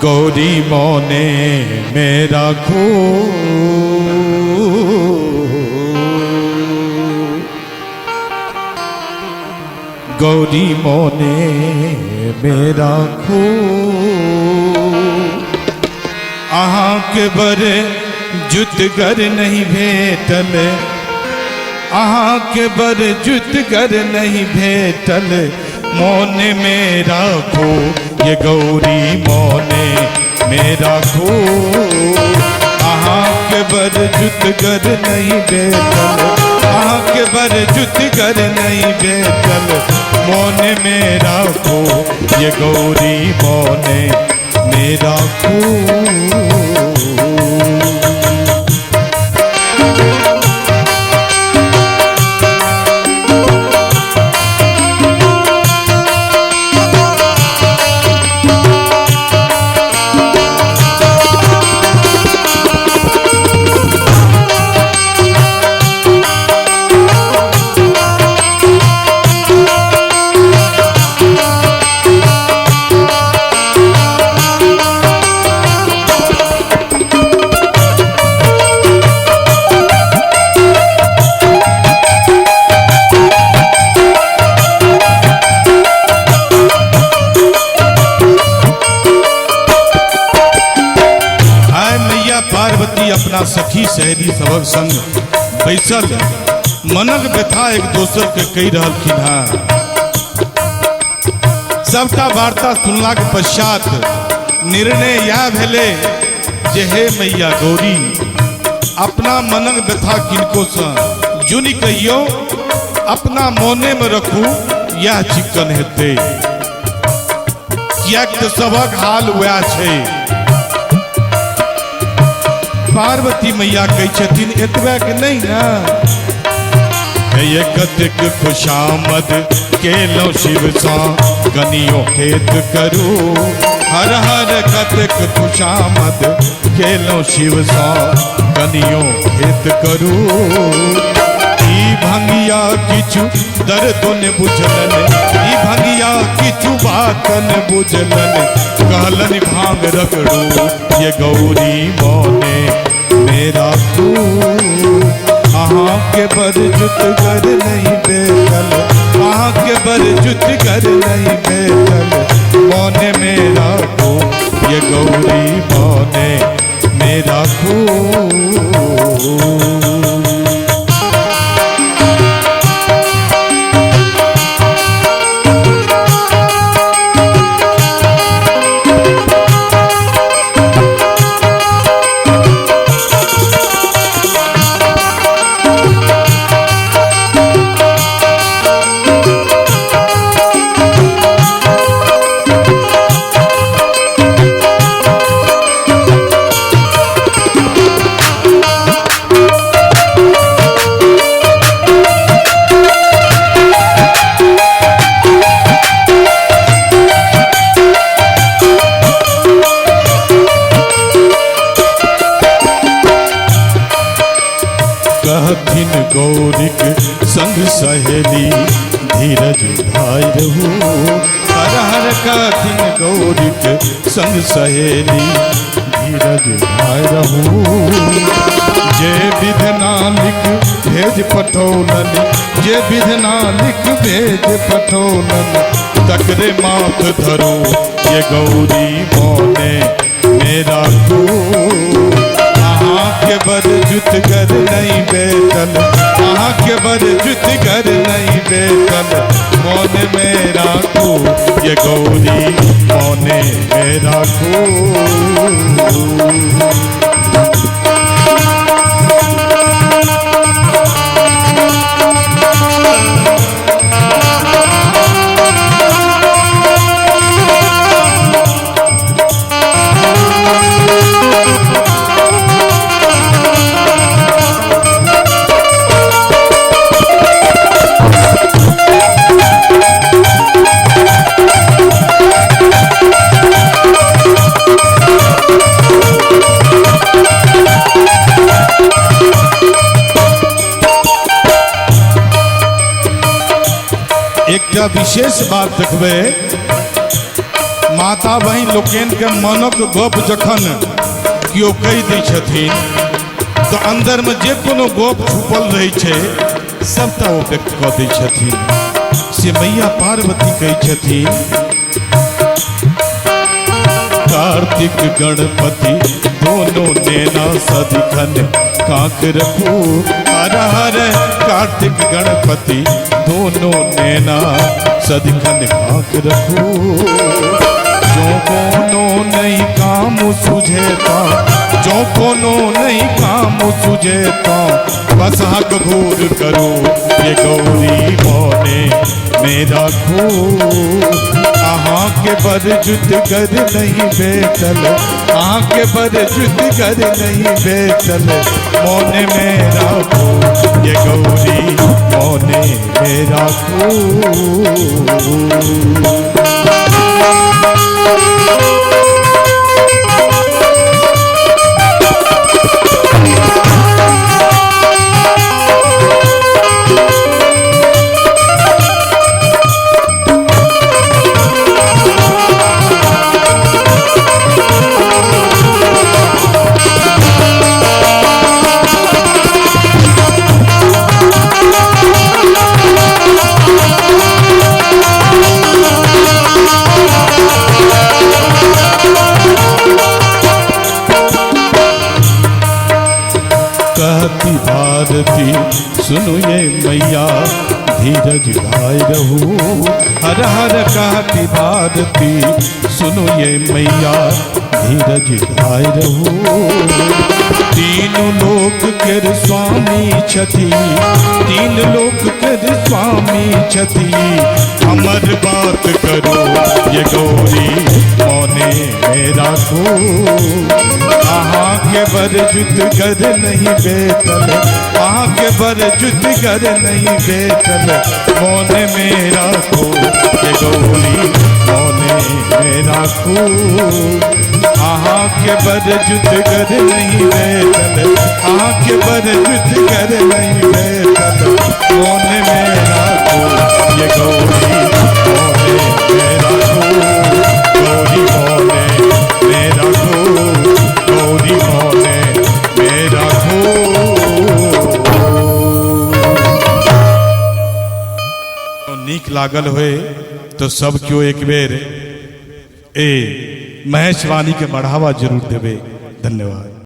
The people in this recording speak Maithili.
गौरी मोने मेरा खो, गौरी मोने मेरा खो। अहाँके बर जुतगर नहीं भेटल, अहाँके बर जुतगर नहीं भेटल, मोन मेरा खो ये गौरी मोने मेरा खो। अहाँके बर जुतगर नहीं भेटल, अहाँके बर जुतगर नहीं भेटल, मोन मेरा खो ये गौरी मोने मेरा खो। आय मैया पार्वती अपना सखी सहेली सबक संग बैसल मनक व्यथा एक दोसर के कहि रहलखिन हँ। सबटा वार्ता सुनला के पश्चात निर्णय यह भेलै जे हे मैया गौरी, अपना मनक व्यथा किनको से जुनि कहियो, अपना मोने में रखू, यह चिकन हेतै, किएक तऽ सबक हाल वएह छै। पार्वती मैया कहै छथिन एतबे के नहीं ना, हे कतेक खुशामद केलहुँ शिव सँ कनियो खेत करू, हर हर कतेक खुशामद केलहुँ शिव सँ कनियो खेत करू। ई भंगिया किछु दर्द ने बुझलन, ई भंगिया किछु बात ने बुझलन, कहलन भांग रगड़ू ये गौरी मोने मेरा तू। अहाँ के बर जुतगर नहीं भेटल, अहाँ के बर जुतगर नहीं भेटल, मोने मेरा को ये गौरी मोने मेरा को। कहथिन गौरीक संग सहेली धीरज भाई रहू, हर हर कहथिन गौरीक संग सहेली धीरज भाई रहू। जे विधना लिख भेज पठौलन, जे विधना लिख भेज पठौलन, तकरे माथ धरो ये गौरी मोने मेरा को। अहाँ के बर जुतगर नहीं भेटल, अहाँ के बर जुतगर नहीं भेटल, मोन मेरा को ये गौरी मोने मेरा को। एकटा विशेष बात देखबै, माता आब अहीं लोकनि के मनक गप जखन केओ कहि दै छथिन तऽ अन्दरमे जे कोनो गप छुपल रहै छै सबटा ओ व्यक्त कऽ दै छथिन। से मैया पार्वती कहै छथिन, कार्तिक गणपति दोनों नैना सदिखन कांख रखू, हर हर कार्तिक गणपति दोनों नैना सदिखन कांख रखू। जो कोनो नहीं काम सुझेता, जो कोनो नहीं काम सुझेता, बस हक घूर करो ये गौरी मोने मेरा खू। अहाँ के बर जुत कर नहीं बेटल, अहाँ के बर जुत कर नहीं बेटल, मोने मेरा खू ये गौरी मोने मेरा खू। कहती भारती सुनो ये मैया धीरज धाय रहू, हर हर कहती भारती सुनो ये मैया धीरज धाय रहू। तीनों लोक केर स्वामी छथि, तीन लोक केर स्वामी छथि, हमर बात करो ये गौरी मोने मेरा खू। अहाँ के बर जुत गर नहीं बेटल, अहाँ के बर जुत गर नहीं बेटल, मोने मेरा खू ये गौरी मोने मेरा खू। अहाँ के बर जुत गर नहीं बेटल, अहाँ के बर जुत गर नहीं बेटल, मोने मेरा खू ये गौरी मोने मेरा खू। गौरी मोने मेरा खू, गौरी मोने मेरा खू। नीक लागल होए तो सब केओ एक बेर ए महेशवाणी के बढ़ावा जरूर देवे। धन्यवाद।